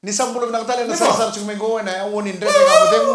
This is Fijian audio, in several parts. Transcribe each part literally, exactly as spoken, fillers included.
Ni sa bula vinaka tale na sarasara tiko mai qo ena aua ni Dredre Ga Mo Cegu.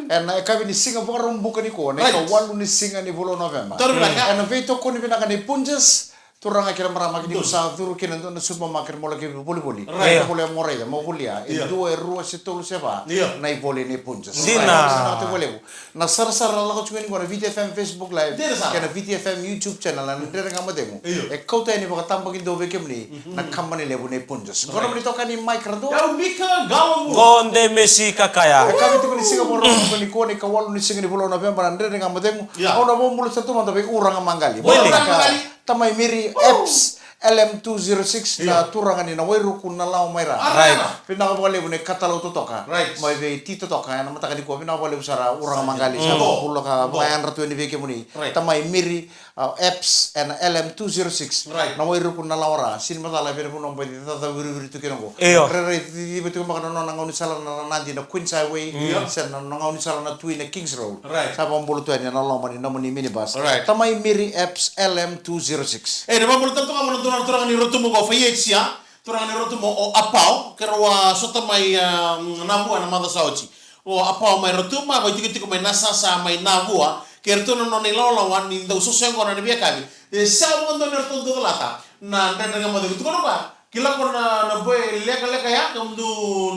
Ena yakavi ni siga Vakaraubuka nikua, na ikawalu ni siga ni vula o Noveba. Ena veitokoni vinaka nei Punjas, turaga kei na marama, ke ni sa curu kina dua na supermarket mo laki volivoli. Io. Mo laki mo raica, mo volia. E dua, e rua, se tolu, se va. Io. Na ivoli nei Punjas. Dina. Io, sa na te volevu. Na sarasara na lako tiko yani qo na Viti F M Facebook Live. Dina sara. Kei na Viti F M YouTube channel, na Dredre Ga Mo Cegu. Io. E kauta yani vakatabakidua vei kemuni na kabani levu nei Punjas. Qo na nomuni itokani Mike Radua. Yau Mika Gawamu. Qo Demesi Kakaya. E yakavi tiko ni siga Vakaraubuka nikua, na ikawalu ni siga ni vula o Noveba, na Dredre Ga Mo Cegu. Io. Au na vakabula sara tu mada vei Uraga Maqali. Uraga Maqali. Tamai Miri Epps L M two zero six, na turaga ni na Wairuku na Lawa mai Ra. Right. Vinaka vakalevu na ikatalau totoka. Right. Mai vei Ti Totoka ena mataka nikua, vinaka vakalevu sara Uraga Maqali. Sa bula ka vakayadra tu yani vei kemuni. Right. Tamai Miri, uh, Epps ena L M two zero six. Right. Na Wairuku na Lawa Ra. Sini macala vei na vanua bau caca wiriviri tu kina qo. Io. Rairai ciciva tiko beka na nona gaunisala na Ranadi na Queens Highway. Io. Se na nona gaunisala na Tui na Kings Road. Right. Sa vakabula tu yani ena loma ni nomuni minibus. Right. Tamai Miri Epps L M two zero six. E, na vakabula tale toka mo na dua na turaga ni Rotuma qo, Faietsia, turaga ni Rotuma o Apao, keirau a sota mai, a, Navua ena macawa sa oti. O Apao mai Rotuma, vakaitikotiko mai Nasasa mai Navua, kei ratou na nona ilawalawa ni dau soso yaqona na veiyakavi. E sega vakadua ni ratou dau calata na Dredre Ga Mo Cegu. Tukuna vua, kila ko na, na boy lekaleka ya, ka dau,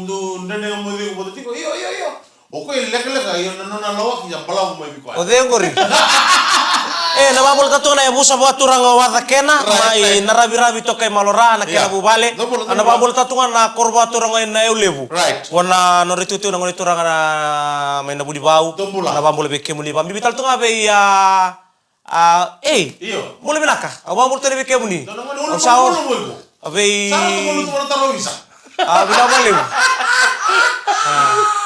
dau Dredre Ga Mo Cegu vata tiko. Io, io, io. O koya e lekaleka, ia na nona lawaki ya balavu mai vei koya. O cei qori? E, na vakabula tale tu ga na yavusa vakaturaga o Waca Kena, right, mai, right, na raviravi toka i Malora, na kena vuvale. Dou bula, dou bula. Na vakabula tale tu ga na koro vakaturaga i Nayaulevu. Right. Qo na nodra itikotiko na gone turaga na, mai Navunivau. Dou bula. Na vakabula vei kemuni. Vakabibi tale tu ga vei, a, A, ei. Io. Bula vinaka. Au vakabula tale vei kemuni. Dua na gone, au sa o, bula, bula, bula. A vei. Sa ra tu bula tu vana taro visa. A, vinaka vakalevu. A.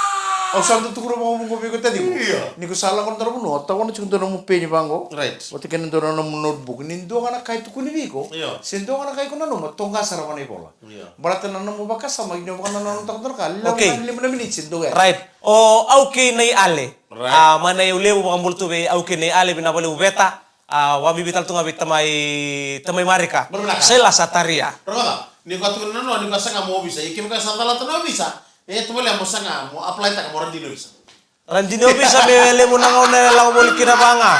Au sa dau tukuna vakavuqa vei iko, taciko. Io. Ni ko sa lako na dua na vanua, tawana tiko dua na nomu peni vaqo. Right. Vata kei na dua na nomu notebook. Ni dua ga na ka e tukuni vei iko. Io. Se dua ga na ka iko nanuma, toqa sara vana ivola. Io. Baleta na nomu vakasama, ni o vakanananutaka dua na ka, lako, okay, ga ni lima na miniti, dou yali. Right. O Au Kei Naiale. Right. A, mai Nayaulevu, vakabula tu vei Au Kei Naiale, vinaka vakalevu Veta. A, vakabibi tale tu ga vei tamai, tamai Marika. Bula vinaka. Sailasa Taria. Rogoca, ni ko a tukuna na noa, ni ko a saga mo ovisa. Ia kevaka sa calata na ovisa, e, tovolea mo saga mo apply taka mo radini ovisa. Radini ovisa me levu na gauna e lako voli kina vaka ga.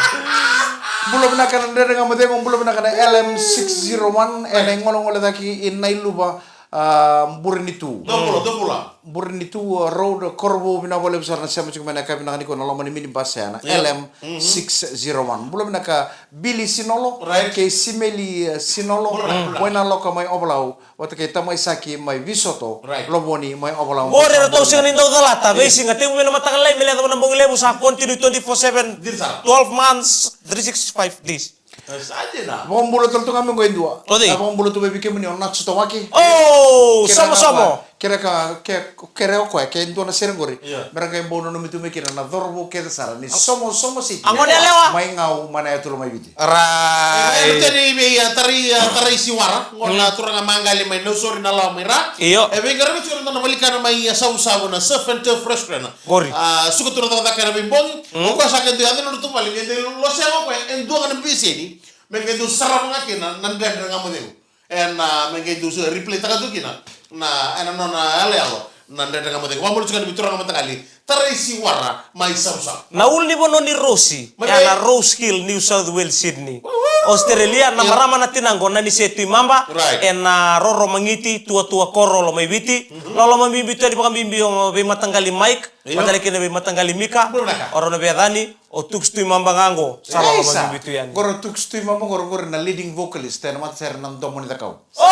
Bula vinaka na Dredre Ga Mo Cegu, bula vinaka na L M six zero one, ena igologole cake i Nailuva, a, Burenitu. Dou bula, dou bula. Burenitu, a, Road, Korovou, vinaka vakalevu sara na sema tiko mai ena yakavi vinaka nikua ena loma ni minibus ya na L M six zero one. Bula vinaka Billy Sinolo, right, kei Simeli, e, Sinolo, bula vinaka, bula vinaka. Boinaloka mai Ovalau, vata kei tamai Saki mai Visoto, right, Lovoni mai Ovalau. Qori eratou sega ni dau calata, veisiga, tekivu mai na mataka lailai me yacova na bogi levu, sa continue twenty-four seven, dina sara, twelve months, three sixty-five days. E, sa dina. Vakabula tale tu ga mai qo e dua. O cei? E, vakabula tu mai vei kemuni o Natsu Tawake. O, Somosomo. Kere ka, ke, kere o koya, ke dua na sere qori. Io. Me ra qai bau nanumi tu mai kina na cauravou kece sara ni Somosomo City. A gone yalewa. Mai Gau, mai na yatu Lomaiviti. Right. E, e, teni vei, a, Tarai, a, Tarai Siwara, qo na turaga Maqali mai Nausori na Lawa mai Ra. Io. E veiqaravi tiko na dua na wali kana mai, a, Savusavu na Surf and Turf Restaurant. Qori. A, suka tu na cakacaka ena veibogi. Mm. O koya sa qai dau yaco ena nodratou vale, qai dau losea o koya e dua ga na beseni. Me qai dau sarava ga kina na Dredre Ga Mo Cegu. Ena, me qai dau sa replay taka tu kina na, ena nona yaloyalo na Dredre Ga Mo Cegu. Vakabula tiko yani vei turaga mataqali Tarai Siwara mai Savusavu. Na ulunivanua ni Rosi, mai, ena Rose Hill, New South Wales, Sydney. Woo! Australia, na, io, marama na tinaqu o Nanise Tuimaba. Right. Ena Roromagiti, Tuatua Koro, Lomaiviti. Mhm. Loloma bibi tu yani vakabibi o veimataqali Mike. Io. Vata tale kei na veimataqali Mika. Bula vinaka. O rau na veiyacani. O Tuks Tuimaba ga qo, sa loloma bibi tu yani. Qori o Tuks Tuimaba qori, qori na leading vocalist ena matasere na Domo ni Cakau. O!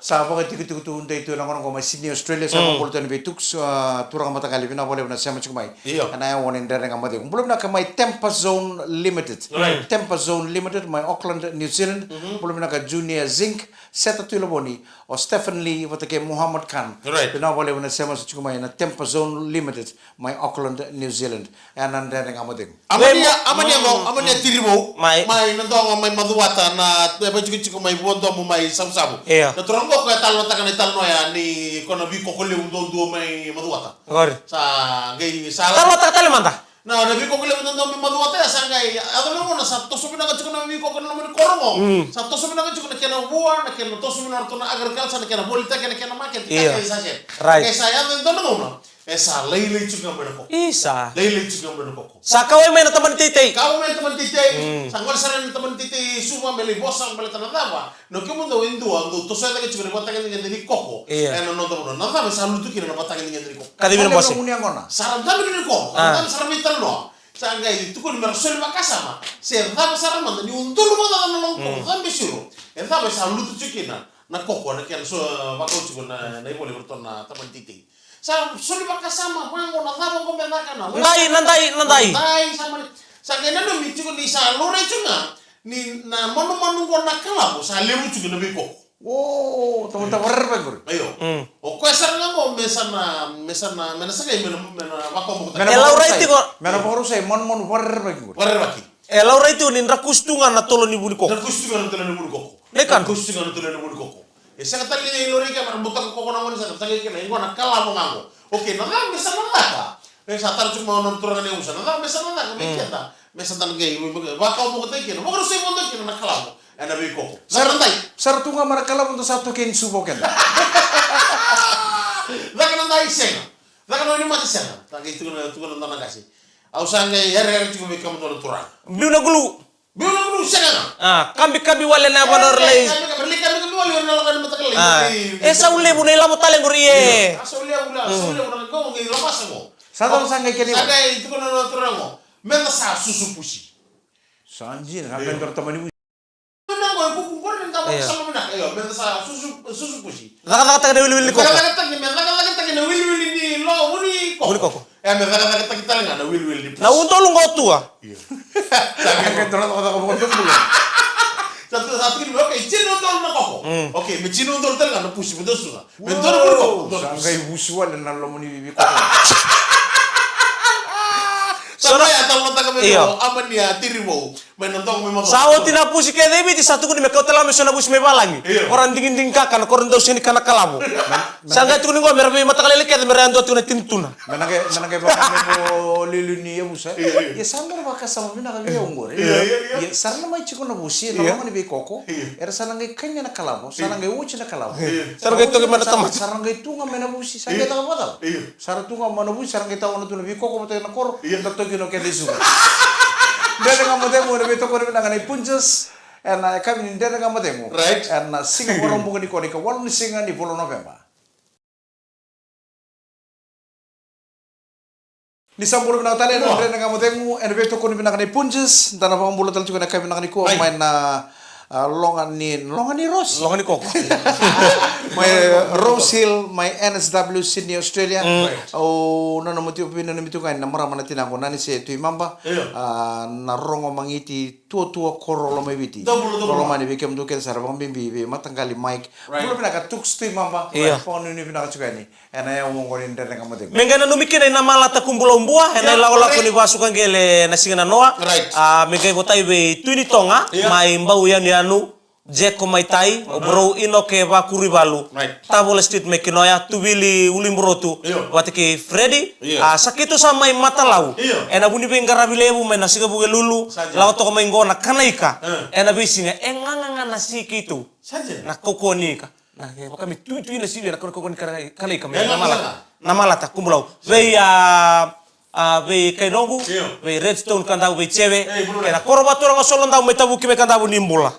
Sa vakatikotiko tu dei tu ena gauna qo mai Sydney, Australia, sa, mm, vakabula tu yani vei Tuks, a, turaga mataqali, vinaka vakalevu na sema tiko mai. Io. Ena yawa ni Dredre Ga Mo Cegu. Bula vinaka mai Temper Zone Limited. Right. Temper Zone Limited mai Auckland, New Zealand. Mhm. Bula vinaka Junior Zinc, Seta Tuilovoni, o Stephen Lee, vata kei Muhammad Khan. Right. Vinaka vakalevu na sema tiko mai na Temper Zone Limited mai Auckland, New Zealand. Ena Dredre Ga Mo Cegu. Amania, amania, mm, mo, amania, mm, Tirivou. Mai. Mai na dogo mai Macuata na, e, vaitikotiko mai Vuadomo mai Savusavu. Io. Na turaga qo e talanoataka na italanoa ya ni ko na veikoko levu duadua mai Macuata. Qori. Sa qai sa talanoataka tale mada. Na, na veikoko levu dodonu me macuata ya sa qai, a, yaco na gauna sa toso vinaka tiko na veikoko na loma ni koro qo. Mm. Sa toso vinaka tiko na kena vua, na kena toso vinaka tiko na agriculture, na kena volitaki, na kena market, ka Io. kei sa se. Right. Kei sa yaco e dua na gauna, e sa lailai tiko ga mai na koko. Isa. Lailai tiko ga mai na koko. Sa kawai mai na tamani teitei. Kawai mai na tamani teitei. Mm. Sa gole sara na tamani teitei Suva me lai vosa baleta na cava. Na kemudou e dua, dou tosoya cake tiko na vatagedegede ni koko. Io. Ena noda vanua. Na cava e sa lutu kina na vatagedegede ni koko? Kacivi na bose. Sa ra dami kina ni koko. Ah. Sa ra dami, sa ra veitalanoa. Sa qai tukuni me ra soli vakasama. Se cava sara mada ni udolu vakacaca na logo koko. Mm. Cava e siro. E cava e sa lutu tiko kina na koko, na kena so vakau tiko na, na ivola vei iratou na tamani teitei. Sa soli vakasama, vaqo na cava qo me caka na. Dai, na dai, na dai. Dai, sa mani. Sa qai nanumi tiko ni sa laurai tiko ga ni na manumanu qo na kalavo, sa levu tiko na veikoko. O, tau, tau vakarerevaki qori. Io. Mm. O koya sara ga qo me sa na, me sa na, me na sagai, me na, me na vakaomokotaki. Me na E laurai vakausai. tiko. Me na vakarusai, manumanu vakarerevaki qori. Vakarerevaki. E laurai tiko ni dra kusi tu ga na tolo ni vu ni koko. Dra kusi tu ga na tolo ni vu ni koko. Dai kadu. Dra kusi tu ga na tolo ni vu ni koko. E sega tale ni laurai ke me ra butaka koko na gone, sa qai kena, e qo na kalavo ga qo. Okay, na cava me sa na caka? E sa tara tiko mai o nona turaga na yavusa. Na cava me sa na caka? Me Mm. keda. Me sa dana qai, me, me, vakaomokotaki kina. Vakarusai vodo kina na kalavo. Ena veikoko. Sa ra dai. Sa ra tu ga mai na kalavo, da sa toki ni Suva o keda. Caka na dai sega. Caka na wai ni mate sega. Sa qai tukuna, tukuna na dua na qase. Au sa qai yareyare tiko vei kemudou na turaga. Biu na gulu. Biu na gulu sega ga. Ah, kabikabi wale na vanua ra lai. Kabikabi, kabikabi wale na lako ni mataka lai. Ah, e sau levu na ilavo tale qori e. A sau levu la, sau levu na qo qai lavasa qo. Sa dau sa qai kena. Sa qai tukuna na turaga qo. Meda sa susu pusi. Sa dina, sa qai dora tamani Io. Cakacakataki na wiliwili ni koko. Cakacakataki, me cakacakataki na wiliwili ni lo, vu ni koko. Vu ni koko. E, me cakacakataki tale ga na wiliwili ni pusi. Na udolu qo tua. Io. Sa qai dua na cakacaka vakadobula. Sa tu, sa tu kina, okay, tini udolu na koko. Mm. Okay, me tini udolu tale ga na pusi, me dua suka. Me dua na vu ni koko. Sa qai vusi wale na loma ni veikoko. Sa na ya talanoataka me Io. Koko, ama ni a tiri vou. Mai na dogo mai Macawa. Sa oti na pusi kece e Viti, sa tukuni me kauta lako mai so na vusi mai valagi. Io. Ko ra digidigi kakana, ko ra dau sega ni kana kalavo. Sa qai tukuni qo me ra veimataka lailai kece me ra yadua tiko na tini tuna. Me na qai, me na qai vaka me vo liuliu ni yavusa. Io, io. Ia sa qai vakasama vinaka vei au qori. Io, io, io. Ia sa ra na mai tiko na vusi, na Io. Loma ni veikoko. Io. Era sa na qai kania na kalavo, sa na qai oti na kalavo. Io. Sa ra qai toki mai na tamata. Sa ra qai tu ga mai na vusi, sa qai Io. Caka vakacava. Io. Sa ra tu ga mai na vusi, sa ra qai tawana tu na veikoko vata na koro, Io. Da toki no keda i Suva. Dredre Ga Mo Cegu ena veitokoni vinaka nei Punjas, ena yakavi ni Dredre Ga Mo Cegu. Right. Ena siga Vakaraubuka nikua na ikawalu ni siga ni vula o Noveba. Ni sa bula vinaka tale na Dredre Ga Mo Cegu ena veitokoni vinaka nei Punjas, da na vakabula tale tiko ena yakavi vinaka nikua mai na A, loga ni, loga ni Rose. Loga ni koko. Mai Rose Hill, mai N S W, Sydney, Australia. Mm. Right. Au nanuma tiko, veinanumi tiko ga na marama na tinaqu, Nanise Tuimaba. Io. A, na Rogo Magiti, Tuatua, Koro, Lomaiviti. Lomani vei kemudou kece sara, vakabibi vei mataqali Mike. Right. Bula vinaka Tuks Tuimaba. Io. Vakanuinui vinaka tiko yani. Ena yawa oqo ni Dredre Ga Mo Cegu. Me qai nanumi kina i Namalata Kubulaubua, ena ilakolako ni vasuka qele na siga nanoa. Right. A, me qai votai vei Tui ni Toga, mai Bau Yanuyanu, Jeko mai Tai, o Brou Inoke Vakurivalu, Tavola Street mai Kinoya, Tuvili Uluiburotu, vata kei Fredi. A, sa keitou sa mai Matalau. Ena vu ni veiqaravi levu mai na siga Vukelulu, lako toka mai qo na Kanaika. Ena veisiga, e gaga ga na si keitou. Na kaukauwa ni ika. Na, e vaka me tuitui na sivi ena kaukauwa ni Kanaika mai Namalata. Namalata, Kubulau. Vei, a, a, vei Kainoqu, vei Redstone Kadavu, vei Jeve. Ena koro vaturaga Solodau mai Tavuki mai Kadavu, ni bula.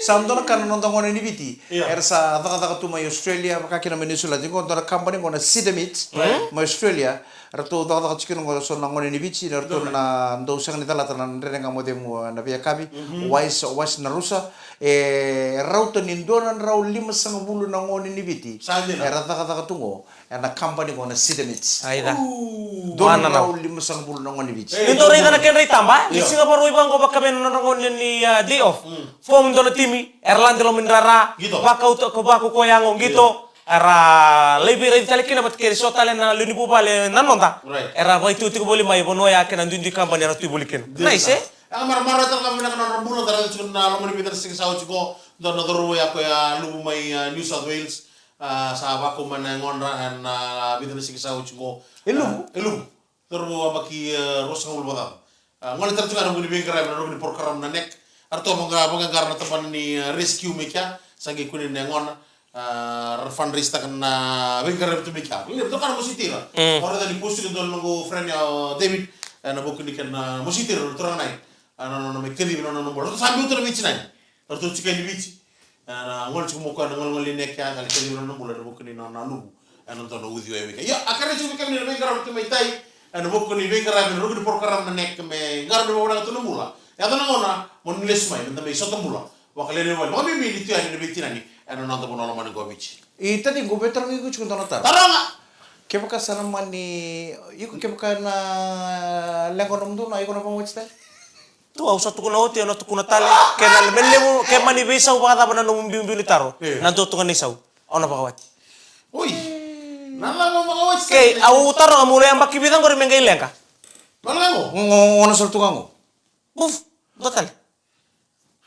Sa dua na ka na noda gone ni Viti. Era sa cakacaka tu mai Australia, vaka kina mai Niu Siladi. Qo dua na kabani qo na Cedar Meats mai Australia. Ratou cakacaka tiko kina qo so na gone ni Viti, na ratou na dau sega ni calata na Dredre Ga Mo Cegu ena veiyakavi. Wise, Wise Narusa. E rauta ni dua na drau limasagavulu na gone ni Viti era cakacaka tu qo ena kabani qo na Cedar Meats. Dua na drau limasagavulu na gone ni Viti. Ni dou raica na kedra itaba, ni siga Vakarauwai vaqo, vaka me na nodra gone ni, a, day off. Fomu dua na timi, era lade loma ni rara, vakauta, ko vakaukauwa yago qito. Era lai veiraici tale kina vata kei so tale na lewe ni vuvale na noda. Era vakatikotiko voli mai vanua ya kei na duidui kabani era tu voli kina. Nice, e? Era marau tale ga vinaka na nodra bula, da raica tiko na loma ni vica na siga sa oti qo, dua na cauravou ya ko ya luvu mai, a, New South Wales, a, sa vakau mai na yagodra ena vica na siga sa oti qo. E luvu? E luvu. Cauravou yabaki, e, ruasagavulu vakacaca. A, gole tale tu ga ena vuku ni veiqaravi ena ruku ni porokaramu na nek. Eratou vaqara, vaqaqara na tabana ni, e, rescue mai kea. Sa qai kune na yagona. A, ra fundraise taka na veiqaravi tu mai kea. Io, toka na mositi ira. Mm. Ora ni post tu e dua na noqu friend ya o David. E, ena vuku ni kena mositi ira, na turaga nai. A, na nona mai kacivi na nona bula. Ratou sa biu tu na veitinani. Ratou tiko i Viti. E, na gole tiko mai o koya na golegole ni nek ya, qai lai kacivi na nona bula ena vuku ni nona luvu. E, na dua na uciwai vei kea. Ia, a kerea tiko vei kemuni na veiqaravi tu mai tai. E, ena vuku ni veiqaravi ena ruku ni porokaramu na nek me qaravi vakavinaka tu na bula. Yaco na gauna mo ni lesu mai, meda mai sota bula. Vakalewe ni vale, vakabibi ni tu yani na veitinani. E, na noda vanua lomani qo o Viti. I taciqu, vei tarogi iko tiko dua na taro. Taroga! Kevaka sa na mani, iko kevaka na leqa nomudou na, iko na vakawati tale? Tu, au sa tukuna oti, au na tukuna tale. Ke na me levu, ke mani veisau vakacava na nomu biubiu ni taro. Io. Na dua tu ga na isau. Au na vakawati. Oi. Na cava vakawati? Kei, au taroga mo na yabaki vica qori me qai leqa. Mo na leqa qo? Qo, qo, qo na sala tu ga qo. Buf, dua tale.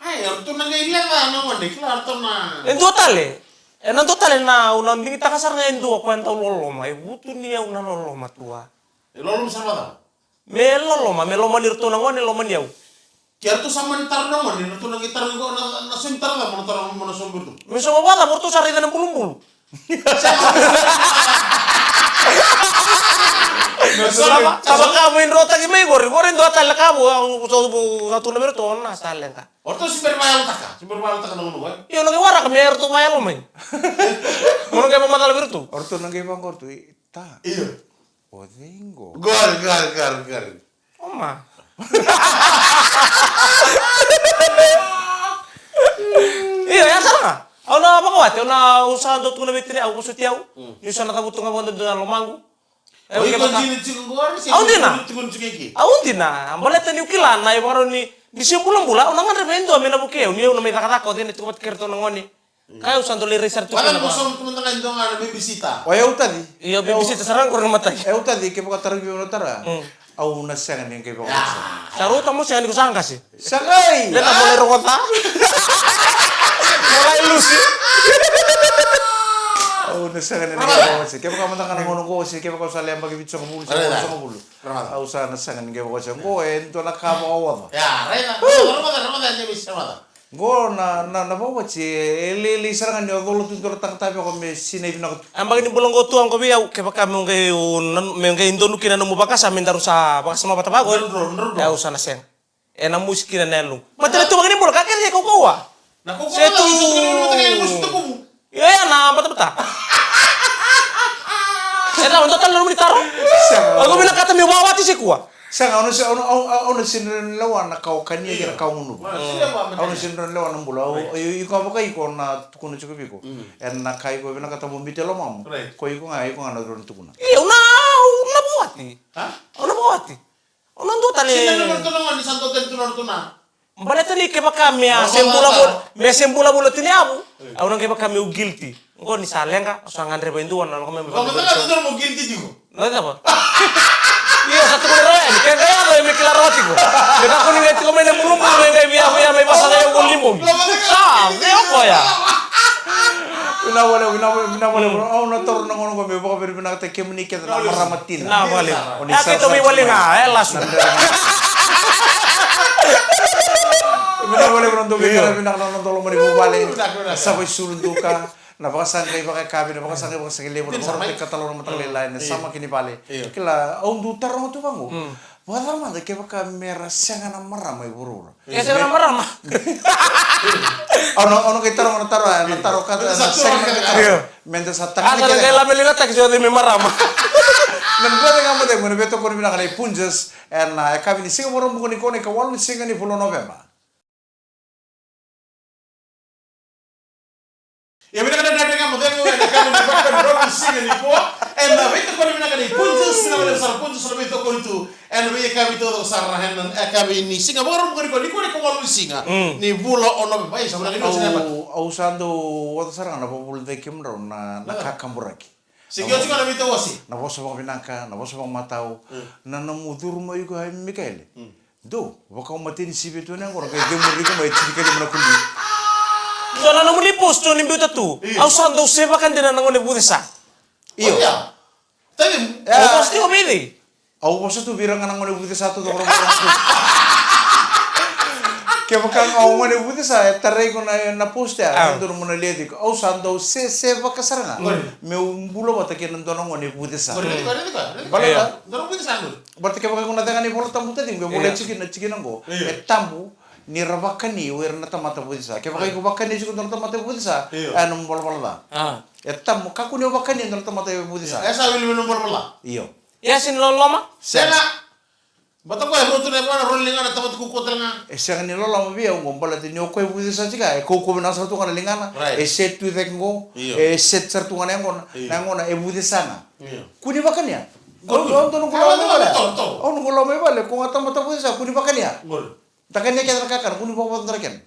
Ai, au ratou na qai leqa na gone, kila ratou na. E dua tale. E na dua tale na, au na digitaka sara ga e dua koya dau loloma. E vutuniyau na loloma tu a. E loloma sara vakacava? Me loloma, me lomani iratou na gone, lomani au. Ke ratou sa mani taro na gone, ratou na qai taro qo na, na saumi taro cava, mo na taro, mo na saumi iratou. Me sauma vakacava, ratou sa raica na bulubulu. Me saumi, sa vaka mo idrotaki mai qori, qori dua tale na ka vou, au sa tu, sa tukuna vei iratou, na sa leqa. O ratou se bera vakayalotaka, se bera vakayalotaka na gone qo, e? Io, na qai waraka me ratou vakayalo mai. Mo na qai vakamacala vei iratou. O ratou na qai vaqo ratou, i, ta. Io. O cei qo? Qori, qori, qori, qori. Oma. Io, ya sara ga. Au na vakawati, au na, au sa dau tukuna vei tinai, au vosoti au. Mm. Niu sa na cavuta ga vakadodonu na lomaqu. E, o iko kevaka dina tiko qori, se au dina. Tiko, tiko, tiko, tiko. Au dina, baleta niu kila na ivakarau ni, ni se bulabula, au na gadreva e dua me na vukei au, niu na mai cakacaka, o cei na tiko vata kei iratou na gone. Ka au sa dau lai rai sara tu kina. Vaka na vosa mo tukuna ga e dua ga na babysitter. O yau taci. Io, babysitter sara ga qori na matai. Yau taci, kevaka tarogi vei au na taro ya. Mm. Au na sega ni qai vakawati. Sa rauta mo sega ni ko sa qase. Sa qai. Lena mo lai rogoca. Mo lai lusi. Au na sega ni qai vakawati. Kevaka mada ga na gauna qo se kevaka au sa lai yabaki vitusagavulu, sagavulu. Au sa na sega ni qai vakawati. Qo e dua na ka vakaoca. Ya, raica. Rogoca, rogoca, rogoca, rogoca. Qo na, na, na vakawati, e, e lailai sara ga ni o cola tu dua na tagata vei iko me sinai vinaka tu. A yabaki ni bula qo tu qo vei au, kevaka meu qai, o, na, meu qai donu kina na nomu vakasama, me daru sa vakasama vata vaqo. Drodro, drodro. E, au sa na sega. E na mosi kina na yaloqu. Baleta na ituvaki ni bula, ka kece e kaukauwa. Na kaukauwa. Se tu. Io, ya na batabata. E cava, dua tale na nomuni taro? Sega. Au vinakata meu vakawati se kua. Sega, au na se, au na, au, au, au na sega ni lewa na ka o kania kei na ka o gunuva. Au na sega ni lewa na bula. Au, io, iko a vaka iko na tukuna tiko vei iko. Mm. E na ka iko vinakata mo biuta e lomamu. Right. Ko iko ga, iko ga na rua ni tukuna. Io, au na, au na vakawati. Ha? Au na vakawati. Au na dua tale. Sega ni dua na gone, sa dua tale tu na, tu na. Baleta ni kevaka me a se bula vula, me a se bula vula tini yavu. Au na qai vaka meu guilty. Qo ni sa leqa, au sa gadreva e dua na lako mai. Vaka, vaka, vaka, vaka, mo guilty tiko. Na cava? Io, sa tukuna rawa yani, ke qai yaco, me kila rawa tiko. Ke na kua ni qai tiko mai na bulubulu, me qai via, via, me vasa qai au qo libomi. Sa, me o koya. Vinaka vakalevu, vinaka vakalevu, vinaka vakalevu. Au na taura na gauna qo meu vakavinavinakataki kemuni kece na marama tina. Vinaka vakalevu. O ni sa, sa mai wale ga, e lasu. Vinaka vakalevu na dou veiqaravi vinaka na noda loma ni vuvale. Vinaka, vinaka. Sa vaisulu duka. Na vakasaqai vakayakavi, na vakasaqai vakasaqai levu, na vakarautaki katalau na mataka lailai, na samaki ni vale. Io. Kila, au dau taroga tu vaqo. Mm. Vakacava mada kevaka me ra sega na marama e vuravura? E sega na marama. Au na, au na qai taroga na taro, na taro ka, na sega na taro. Io. Meda sa taga ni keda. A sa na qai lameligataki se o cei me marama. Na dua na ka mada, mo na veitokoni vinaka na iPunjas, ena yakavi ni siga Vakaraubuka nikua, na ikawalu ni siga ni vula o Noveba. Ia vinaka na dredre ga mo cegu ena yakavi ni Vakaraubuka siga nikua. Ena veitokoni vinaka na iPunjas, vinaka vakalevu sara Punjas na veitokoni tu. Ena veiyakavi taucoko sara ena yakavi ni siga Vakaraubuka nikua, nikua na ikawalu ni siga ni vula o Noveba. Ei, sa vinaka ni o siga. Au, au sa dau oca sara ga na vakavulici kemudrau na, na kakaburaki. Sega ni o tiko na veitawasi. Na vosa vakavinaka, na vosa vakamatau. Mm. Na nomu curu mai iko, ai Mikaele. Mm. Dou, vaka o mateni sivi tu ena yaqona, qai cemuri iko mai tini ka lima na kuli. So na nomuni post ni biuta tu. Io. Au sa dau sevaka dina na gone vucesa. Io. Oya. Tavi. Au post tiko vei cei? Au vosa tu vei ira ga na gone vucesa tu, coko na vucesa tu. Kevaka ga o gone vucesa, e tarai iko na, na post ya, e dodonu mo na lia tiko. Au sa dau sese vaka sara ga meu bula vata kei na dua na gone vucesa. Baleta, baleta kevaka iko na cega na iVola Tabu, taciqu, e volai tikina, tikina qo. E tabu ni ra vakani o ira na tamata vucesa. Kevaka iko vakani tiko e dua na tamata vucesa, e nomu valavala ca. E tabu, kakua ni o vakani e dua na tamata vucesa. E sa wili me nomu valavala ca. Io. Ia, sega ni loloma. Sega. Bata koya e rua tu na yavana, rua na ligana, tamata kaukauwa tale ga. E sega ni loloma vei au qo, baleta ni o koya e vucesa tiko, e kaukauwa vinaka sara tu ga na ligana. E set tu cake qo, e set sara tu ga na yaqona, na yaqona e vucesa ga. Kua ni vakania. Au, au dua noqu loma i vale. Au noqu loma i vale, ko ga tamata vucesa, kua ni vakania. Da kania kece na kakana, kua ni vakavacadra kena.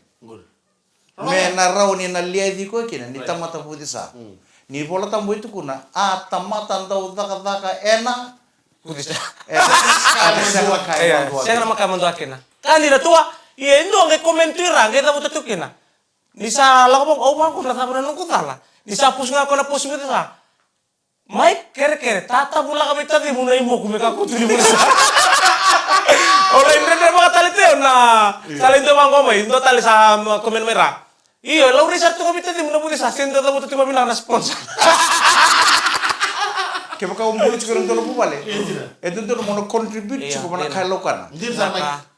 Me na rawa ni na liaci koya kina ni tamata vucesa. Ni Vola Tabu e tukuna, a tamata dau cakacaka ena vucesa. Ena sega na ka e madua kina. Sega na ka e madua kina. Ka dina tu a, ia e dua qai comment tu i ra, qai cavuta tu kina. Ni sa lako vaqo, au vaqo na cava na noqu cala. Ni sa pusu ga ko na pusu vucesa. Mai kerekere, tatavulaka vei tacimu na imoku me kakua tu ni vucesa. O lai dredre vaka tale tiko na. Sa lai dua vaqo mai, dua tale sa comment mai ra. Io, laurai sara tu ga vei tacimu na vucesa, se dua cavuta tu ga vinaka na sponsor. Kevaka o bula tiko ena dua na vuvale, e dodonu mo na contribute tiko vua na ka e laukana.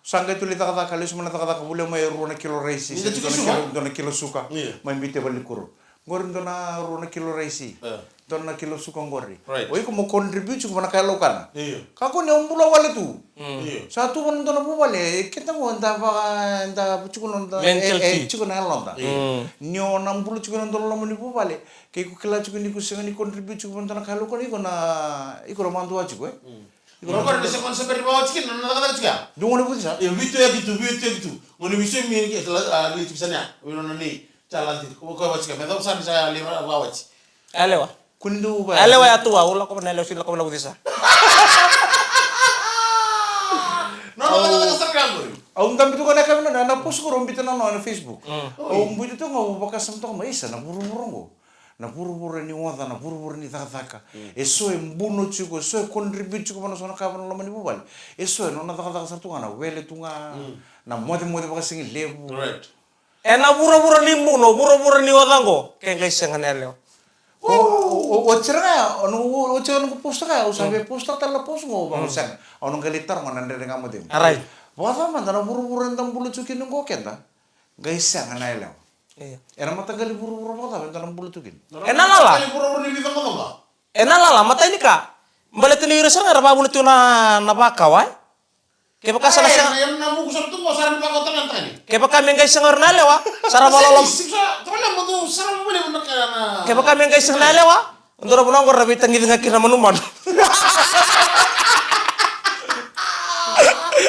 Sa qai tu lai cakacaka, lesu mai na cakacaka, volia mai e rua na kilo raisi, se dua na kilo, dua na kilo suka, mai biuta e valenikuro. Qori dua na rua na kilo raisi. Dua na kilo suka qori. O iko mo contribute tiko vua na ka e laukana. Kakua ni o bula wale tu. Sa tu vua na dua na vuvale, e keda qo da vaka, da tiko na noda, e tiko na yaloda. Ni o na bula tiko ena dua na loma ni vuvale, ke iko kila tiko ni ko sega ni contribute tiko vua na dua na ka e laukana, iko na, iko na madua tiko, e. Iko na madua. Dua gone vucesa. Io, vitu ya kitu, vitu ya kitu. Gone vitu ya mi, e, la, a, li tiko sania. Io, na ni. Sa la tiko, ko, ko, ko, me cau sa ni sa li ra, wa, wa, ti. Yalewa. Kua ni dau vaya. Yalewa ya tu a, au lako vua na yalewa, sega ni lako vua na vucesa. No, no, no, no, sa ka muri. Au dabe tu ga na ka vina, na, na post qo au biuta na, na, na Facebook. Au biuta tu ga, au vakasama toka mai, isa, na vuravura qo. Na vuravura ni oca, na vuravura ni cakacaka. E so e buno tiko, e so e contribute tiko vua na so na ka vua na loma ni vuvale. E so e nona cakacaka sara tu ga, na wele tu ga, na mocemoce vakasigalevu. Right. Ena vuravura ni buno, vuravura ni oca qo, ke qai sega na yalewa. O, o, o, oti sara ga ya, o, o, oti sara ga noqu post ga ya, au sa via post tale na post qo, au sega. Au na qai lai taroga na Dredre Ga Mo Cegu. Arai. Vakacava mada na vuravura eda bula tiko kina qo keda, qai sega na yalewa. Io. Ena mataqali vuravura vakacava eda na bula tiko kina? Ena lala. Mataqali vuravura ni veicoqacoqa. Ena lala, matai ni ka. Baleta ni ira sara ga era vakavuna tiko na, na vakawa, e? Kevaka sa na sega. Kevaka me qai sega o ira na yalewa, sa ra vakaloloma. Kevaka me qai sega na yalewa, dua na vanua qori ra veitagici ga kina na manumanu.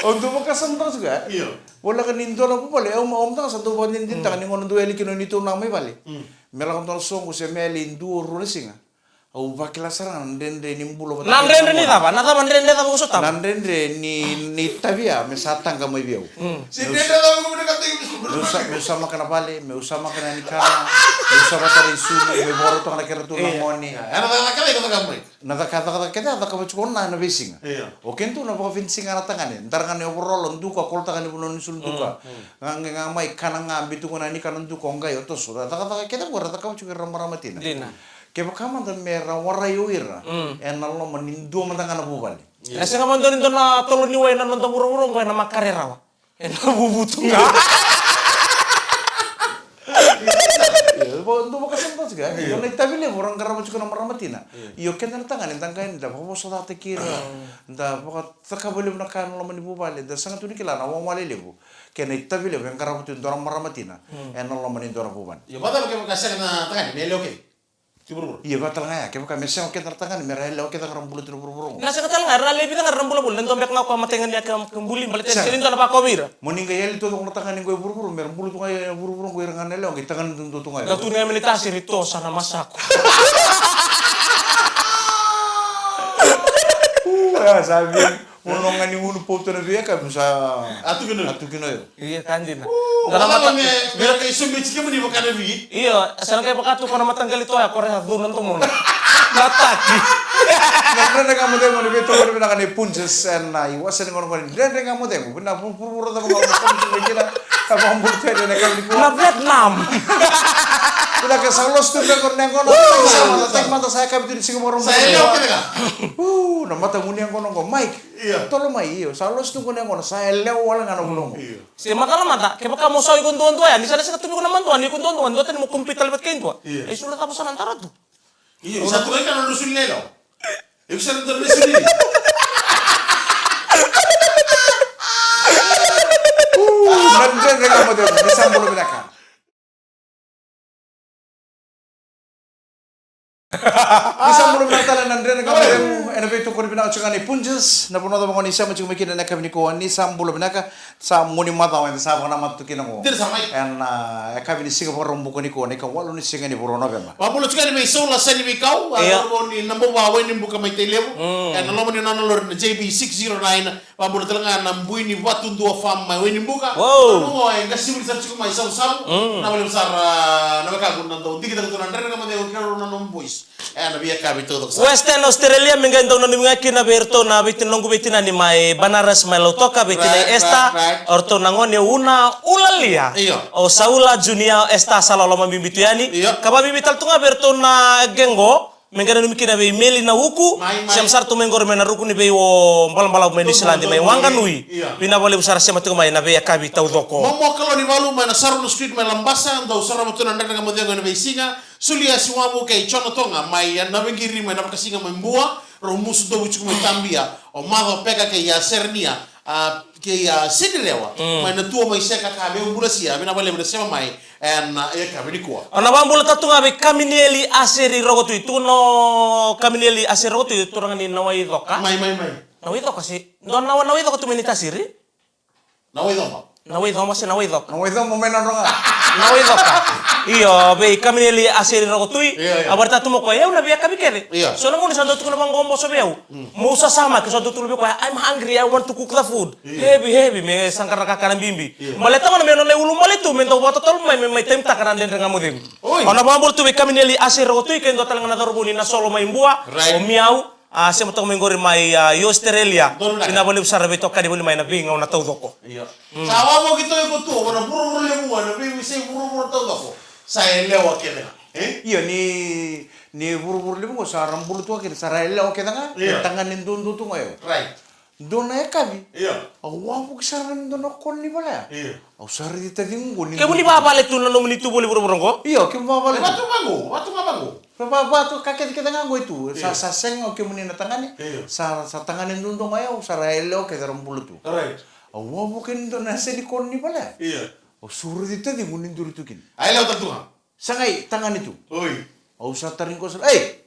Au dau vakasama toka tiko ya. Io. Voleka ni dua na vuvale, au ma, au mada ga sa dau vakadinadinataka ni gauna dau yali kina o neitou na mai vale. Me lako dua na soqo se me yali dua, rua na siga. Au vakila sara ga na dredre ni bula vata. Na dredre ni cava? Na cava dredre cava ko sotava? Na dredre ni, ni tavia me sa taqa mai vei au. Meu sa, meu sa, meu samaka na vale, meu samaka na nikana, meu samaka na isulu, meu vakarautaka na kena tu na gone. Na cakacaka kece a cakava tiko na, na veisiga. O kena tu na vakafenisiga na tagane, dara ga na overall, duka, kolotaka ni vanua ni sulu, duka. Ga, ga, ga mai kana ga, bitu ga na nikana, duka, o qai o toso. Cakacaka kece qo ra cakava tiko ira marama tina. Dina. Kevaka mada me ra warai o ira ena loma ni dua mada ga na vuvale. Ena sega mada ni dua na tolo ni wai ena noda vuravura qo ena makare rawa. Ena vuvu tu ga. Io, dua vakasama tiko, e? Io. Dua na itavi levu ra qarava tiko na marama tina. Io. Io, keda na tagane da qai da vakavosacataki ira. Da vakacakava levu na ka ena loma ni vuvale, da sega tu ni kila na wawale levu. Kei na itavi levu e qarava tu e dua na marama tina ena loma ni dua na vuvale. Io, vakacava kevaka sega na tagane me yalewa kece? Tiko vuravura. Ia, vaka tale ga ya, kevaka me sega o keda na tagane me ra yalewa kece ga ra bula tiko na vuravura oqo. Na sega tale ga, era na lewe vica ga era na bulabula, na dua beka ga o koya matai ga ni yake ka buli, baleta sega ni dua na vakau vei ira. Mo ni qai yali taucoko na tagane qo e vuravura, me ra bula tu ga e vuravura qo ira ga na yalewa, qai tagane duadua tu ga ya. Na tu ni yame ni tasiri tosa na masako. Ua, sa vei. Vanua ga ni gunu pauta na veiyakavi, sa a tu kina o iko. A tu kina o iko. Ia, ka dina. Io, sa na qai vaka tu ko na mataqali toya, ko ra sa cuna na domona. Na taki. Na Dredre Ga Mo Cegu ni veitokoni vinaka nei Punjas ena iwase ni gonegone ni Dredre Ga Mo Cegu. Vinaka, vu- vuravura cava ga o sa mai kina. Sa vakabula tu yani ena yakavi nikua. Na Vietnam. Vinaka, sa losi tu beka na yaqona. Sa mada, sa mada, sa yakavi tu ni siga Vakaraubuka. Sa yalewa kece ga. U, na matamuni yaqona oqo, Mike. Io. Tolo mai, io. Sa losi tu qo na yaqona, sa yalewa wale ga na vula oqo. Io. Se macala mada, kevaka mo sa iko duadua ya, ni sa na sega tu vei iko na madua, ni iko duadua, duatani mo compete tale vata kei dua. Io. E sula cava sa na dara tu? Io, sa tu ga na nodrau sulu ni yalewa. Iko sa na dara na sulu ni. U, na Dredre Ga Mo Cegu, ni sa bula vinaka. Ni sa bula vinaka tale na Dredre Ga Mo Cegu, ena veitokoni vinaka tiko ga nei Punjas, na vanua cava ga o ni sema tiko mai kina ena yakavi nikua, ni sa bula vinaka, sa mua ni macawa eda sa vakanamata tu kina qo. Dina sa mai. Ena, ah, yakavi ni siga Vakaraubuka nikua, na ikawalu ni siga ni vula o Noveba. Vakabula tiko yani vei Saula Sani Veikau, ah, io. Cauravou ni Nabauva, Wainibuka mai Tailevu. Mm. Ena loma ni nona lori na J B six zero nine, Vakabula tale ga na Bui ni Vatudua Farm mai Wainibuka. Wow. Oqo e qasenivuli sara tiko mai Savusavu. Mm. Na vale sara na wekaqu na dau digitaka tu na Dredre Ga Mo Cegu kei rau na nomu boys. E na veiyakavi taucoko sara. Western Australia, me qai dau nanumi ga kina vei iratou na veitina, noqu veitinani mai Banaras mai Lautoka, veitinai Esther. Right, right, right. O iratou na gone o Una Ulalia. Io. O Saula Junior, Esther sa loloma bibi tu yani. Io. Ka vabibi tale tu ga vei iratou na qeqo. Me qai nanumi kina vei Meli na Uku, mai, mai. Sema sara tu mai qori mai na ruku ni veiuo balabalavu mai Niusiladi, mai Waqa Nui. Io. Vinaka vakalevu sara sema tiko mai na veiyakavi taucoko. Momo Kalou ni Valu mai na Sarono Street mai Labasa, dau sarava tu na Dredre Ga Mo Cegu ena veisiga. Suliasi Wavu kei Jona Toga mai Naveiqiri mai Navakasiga mai Bua, rau musu dovu tiko mai Tabia. O Maco Peka kei a Serenia. A, kei a Senilewa, mm, mai na tua mai Seka ka vei Bulasia, vinaka vakalevu na sema mai, ena, ah, yakavi nikua. Au na vakabula tale tu ga vei Kaminieli Aseri Rokotui, tu no Kaminieli Aseri Rokotui, turaga ni Nawaicoka. Mai, mai, mai. Nawaicoka se, dua na, Nawaicoka tu mai ni Tasiri? Nawaicoba. Nawaicoba se Nawaicoka. Nawaicoba mai na roga. Nawaicoka. Io, vei Kaminieli Aseri Rokotui. Io, io. A vakaraitaka tu mai o koya, e, au na veiyakavi kece. Io. So na gauna sa dau tukuna vaqo o boso vei au. Mm. Mo sa samaki, sa dau tukuna vei koya, "I'm hungry, I want to cook the food." Io. Heavy, heavy, me saqara na kakana bibi. Io. Baleta gona me nona iulubale tu, me dau vakatotolo mai, me mai time taka na Dredre Ga Mo Cegu. Oi. Au na vakabula tu vei Kaminieli Aseri Rokotui, kei dua tale ga na cauravou ni Nasolo mai Bua, right, o Miau, a, sema toka mai qori mai, a, Australia. Donu na. Vinaka vakalevu sara veitokani voli mai na veigauna taucoko. Io. Mm. Sa wavoki tu iko tu, o na vuravura levu, na veiwasei vuravura taucoko. Sa yalewa kece ga. E? Io, ni, ni vuravura levu qo sa ra bula tu ga kina, sa ra yalewa kece ga, io, na tagane duadua tu ga o yau. Right. Dua na yakavi. Io. Au wavoki sara ga ni dua na kona ni vale ya. Io. Au sa raici taciqu qo ni. Kemuni vavale tu na nomuni tu voli vuravura qo? Io, kemu vavale tu. Vatu ga qo, vatu ga qo. Va, va, vatu ka kece kece ga qo e tu. Sa, io, sa sega o kemuni na tagane. Io. Sa, sa tagane duadua ga o yau, sa ra yalewa kece ra bula tu. Right. Au wavoki ni dua na yasa ni kona ni vale ya. Io. Au sa raici taciqu ni duri tu kina. A yalewa tale tu ga. Sa qai tagane tu. Oi. Au sa tarogi koya sara, "Ei!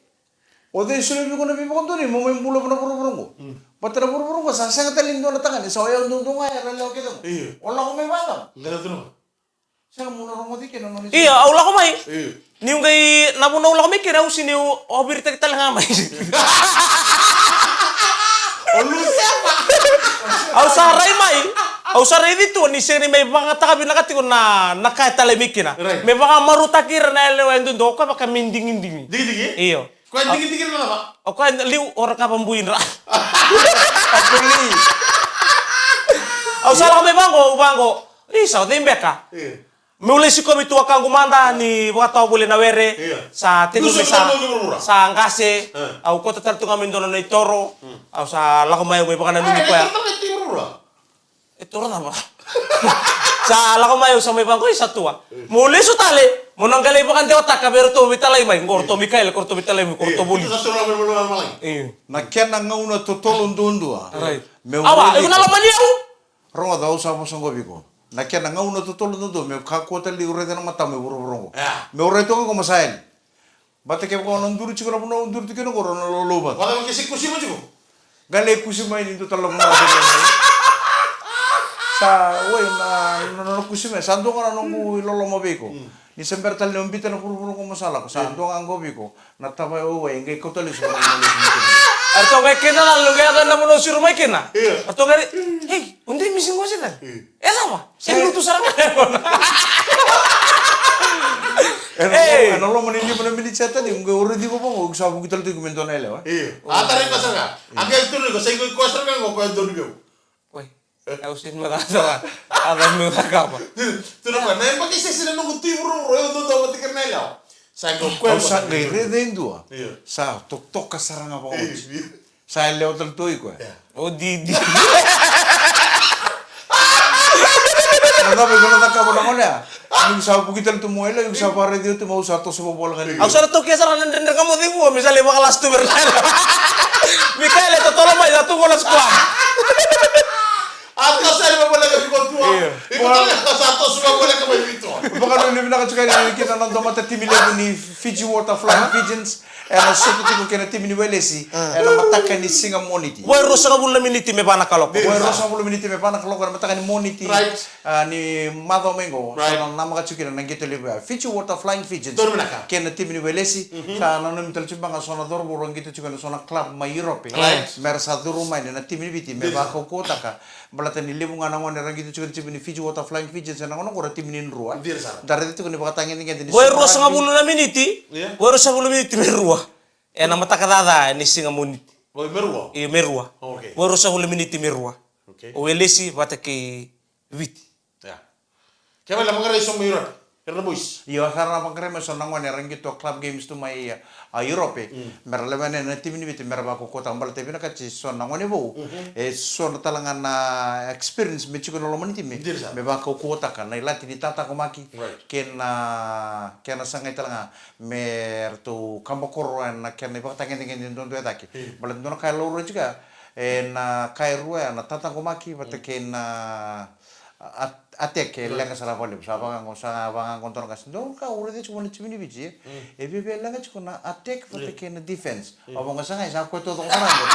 O cei solia vei iko na veivakadonui mo mai bula na vuravura qo?" Mm. Baleta na vuravura qo sa sega tale ni dua na tagane, sa o yau duadua ga, era yalewa kece qo. Io. O lako mai vacava? Qai na tunu. Sega, mo na rogoci kina na nona. Io, au lako mai. Io. Niu qai, na vuna au lako mai kina, au sega niu viritaki tale ga mai. O Lusefa. Au sa rai mai. Au sa raici tu ni sega ni mai vakayagataka vinaka tiko na, na ka e talai mai kina. Right. Me vakamarautaki ira na yalewa e dodonu, o koya vaka me digidigi. Digidigi? Io. Koya digidigi na cava? O koya liu, o ra ka vabuidra. Apuli. Au sa lako mai vaqo, vaqo. Isa, o cei beka? Io. Meu lai sikovi tuakaqu mada ni vakatawa voli na were. Io. Sa tekivu mai sa, sa qase. E. Au kauta tale tu ga mai dua na nona itoro. Hmm. Au sa lako mai, au mai vakananumi koya. E toro cava? Sa lako mai, au sa mai vaqo, isa, tua. Io. Mo lesu tale, mo na qai lai vakadewataka vei iratou veitalai mai. Qo ratou Mikaele, ko ratou veitalai mai, ko ratou voli. Io. Io. Na kena gauna totolo duadua. Right. Meu. Awa, iko na lomani au? Rogoca, au sa vosa qo vei iko. Na kena gauna totolo duadua, meu kakua tale ni raica na matamu e vuravura qo. Ia. Meu rai toka qo, mo sa yali. Baleta kevaka o na duri tiko na vanua au duri tiko kina qo, o na loulou vata. Vata me kesi kusi mai tiko. Qai lai kusi mai ni dua tale na vanua. Sa, oi, na, na, na, na kusi mai. Sa dua ga na noqu iloloma vei iko. Mm. Ni se bera tale ni o biuta na vuravura qo mo sa lako. Sa dua ga qo vei iko. Na tavaya waiwai, qai kauta lesu. Eratou qai kena na, qai yaco na vanua o suru mai kina. Io. Eratou qai, "Ei, o dui misi qo se cava?" Io. E cava? E lutu sara ga. Ena loma, ena loma ni lima na miniti sa tani, qai o raici iko vaqo, iko sa vuki tale tu iko me dua na yalewa. Io. A tarai koya sara ga. A qai tukuna iko, sa iko koya sara ga qo koya donu vei au. Oi. Au sega ni macala. A cava meu cakava? Tukuna koya, na yabaki sese na noqu tui vuravura, au dodonu vata kei na yalewa. Sa qai koya. Au sa qai raica e dua. Io. Sa totoka sara ga vakaoti. Io. Sa yalewa tale tu o iko, e? Io. O didi. Na cava iko na cakava na gone ya? Ni sa vuki tale tu mo yalewa, iko sa vakaraici oti mo, au sa toso vakavoleka ni. Au sa na tokia sara na dredre ga mo cegu, me sa lai vakalasu tu vei ira na yalewa. Mikaele, totolo mai, sa tu qo na squad. A toso ni vavoleka vei iko tu. Io. Iko tale sa toso ni vavoleka mai vei iko. Vakanuinui vinaka tiko yani kina na dua mata timi levu ni Fiji Water Flying Fijians. Ena sota tiko kei na timi ni Welesi ena mataka ni siga Moniti. Vo e ruasagavulu na miniti me va na kaloko. Vo e ruasagavulu miniti me va na kaloko ena mataka ni Moniti. Right. A, ni macawa mai qo. Right. Sa na namaka tiko kina na qito levu ya. Fiji Water Flying Fijians. Donu vinaka. Kei na timi ni Welesi. Mhm. Sa nanumi tale tiko ga so na cauravou ra qito tiko ena so na club mai Europe. Right. Mera sa curu mai na timi ni Viti me vakaukauwataka. Baleta ni levu ga na gone era qito tiko na timi ni Fiji Water Flying Fijians ena gauna qo ra timi ni rua. Dina sara. Da raica tiko ni vakatagedegede ni. Vo e ruasagavulu na miniti. Ia. Vo e ruasagavulu miniti me rua. Ena mataka caca ni siga Moniti. Vo e me rua? Io, me rua. Okay. Vo e ruasagavulu miniti me rua. Okay. O Welesi vata kei Viti. Ia. Kevaka e vaqarai so mai Europe. Era na boys. Io, sa ra na vaqarai mai so na gone era qito club games tu mai, a, Europe. Mm. Mera lewena na timi ni Viti, mera vakaukauwataka baleta e vinakati so na gone vou. Mhm. E so na tale ga na experience me tiko ena loma ni timi. Dina sara. Me vakaukauwataka na ilati ni tataqomaki. Right. Kei na, kei na sagai tale ga me ratou kabakoro ena kena ivakatagedegede duadua e cake. Mm. Baleta dua na ka e laurai tiko ya, ena ka e rua ya na tataqomaki vata kei na a, a, attack e leqa sara vakalevu. Sa vaka qo, sa vaka qo dua na ka, dua na ka au raica tiko na timi ni Viti, e. Mm. E viavia leqa tiko na attack vata kei na defense. Mm. Au vaka qo sa qai sa koya taucoko sara qo.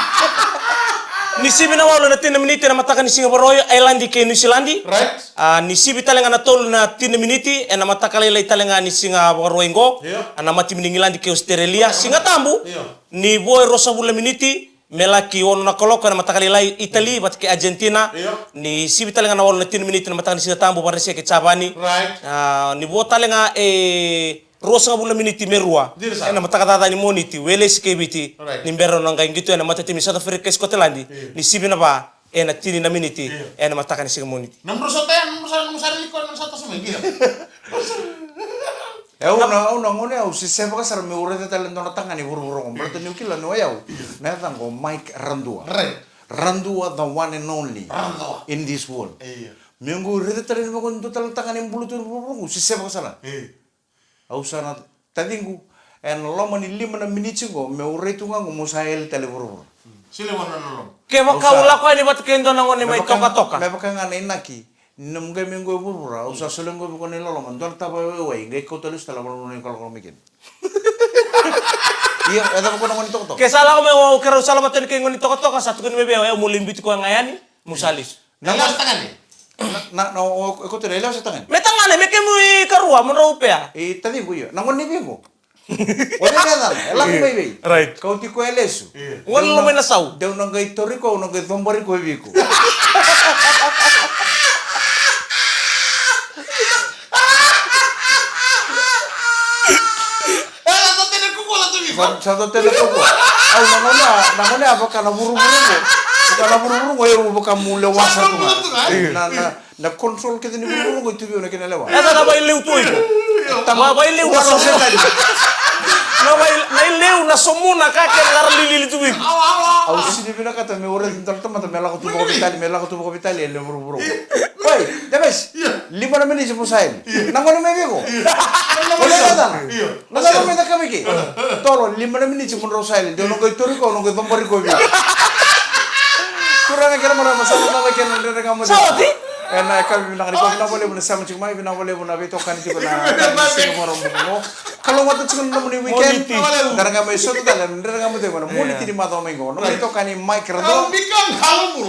Ni sivi na walu ena tini na miniti ena mataka ni siga Vakarauwai, Ireland kei Niusiladi. Right. A, ni sivi tale ga na tolu ena tini na miniti ena mataka lailai tale ga ni siga Vakarauwai qo. Io. A, na matimi ni Igiladi kei Ositerelia. Siga Tabu. Io. Ni vo e ruasagavulu na miniti me laki ono na kaloko ena mataka lailai, Itali vata kei Argentina. Io. Ni sivi tale ga na walu na tini na miniti ena mataka ni Siga Tabu, Varanise kei Japani. Right. A, ni vo tale ga e ruasagavulu na miniti me rua. Dina sara. Ena mataka caca ni Moniti, Welesi kei Viti. Right. Ni bera na qai qito ena matatimi South Africa kei Scotland. Io. Ni sivi na va ena tini na miniti. Io. Ena mataka ni siga Moniti. Na mudru sa taya, na mudru sa, na mudru sa raici koya, na mudru sa toso mai, qito. E, au na, au na gone, au se sevaka sara meu raica tale e dua na tagane e vuravura qo. Baleta niu kila ni o yau, na yacaqu o Mike Radua. Right. Radua, the one and only. Radua. In this world. Io. Meu qai raica tale ni vaka e dua tale na tagane e bula tu e vuravura qo, au se sevaka sara. Io. Au sa na, taciqu, ena loma ni lima na miniti qo, meu rai tu ga qo, meu sa yali tale e vuravura. Mm. Sega ni vaka na loloma. Kevaka au sa lako yani vata kei dua na gone mai tokatoka. Me vaka ga na inaki. Ni nomu qai mai qo e vuravura, au sa solia qo vei iko na iloloma, dua na tavaya waiwai, qai kauta lesu tale, vakaloloma na ikolokolo mai kina. Ia, e cava ko na gone ni tokatoka? Ke sa lako mai o, keirau sa lako vata yani kei gone ni tokatoka, sa tukuni mai vei au, e, au mo lai biuti koya ga yani, mo sa lesu. Na gone tagane? Na, na, na, o, o, e kauta na yalewa se tagane? Me tagane, me kemu ikarua, mo drau pea. E, taciqu, io. Na gone ni vei qo? O cei na yacana? E lako mai vei? Right. Kauti koya lesu. Io. Deu na, deu na qai tauri koya, au na qai cobari koya vei iko. Sa, sa dua tale na kaukaua. Au na gone, na gone, a vaka na vuravura qo. Vaka na vuravura qo, au vaka meu lewa sara tu ga. Na, na, Na control kece ni vuravura qo e tu vei au na kena lewa. E sa na vaileu tu iko. Tama, vaileu na somu. Na vai, na ileu na somu na ka kece era lilili tu vei iko. Au sega ni vinakata meu raica dua na tamata me lako tu vakaveitalia, me lako tu vakaveitalia ena vuravura qo. Oi, Davis, lima na miniti mo sa yali. Na gone mai vei iko? Na gone mai vei iko? Na cava me cakava i ke? Tolo, lima na miniti mo drau sa yali. Deu na qai tauri koya, na qai cobari koya vei au. Turaga kei na marama, sa na cava kei na Dredre Ga Mo Cegu. Sa oti? Ena yakavi vinaka nikua, vinaka vakalevu na sema tiko mai, vinaka vakalevu na veitokani tiko na siga Vakarauwai qo. Kalougata tiko na nomuni weekend. Moniti. Da na qai mai sota tale na Dredre Ga Mo Cegu ena Moniti ni macawa mai qo. Nomuni itokani Mike Radua.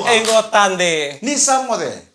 E qo Tade. Ni sa moce.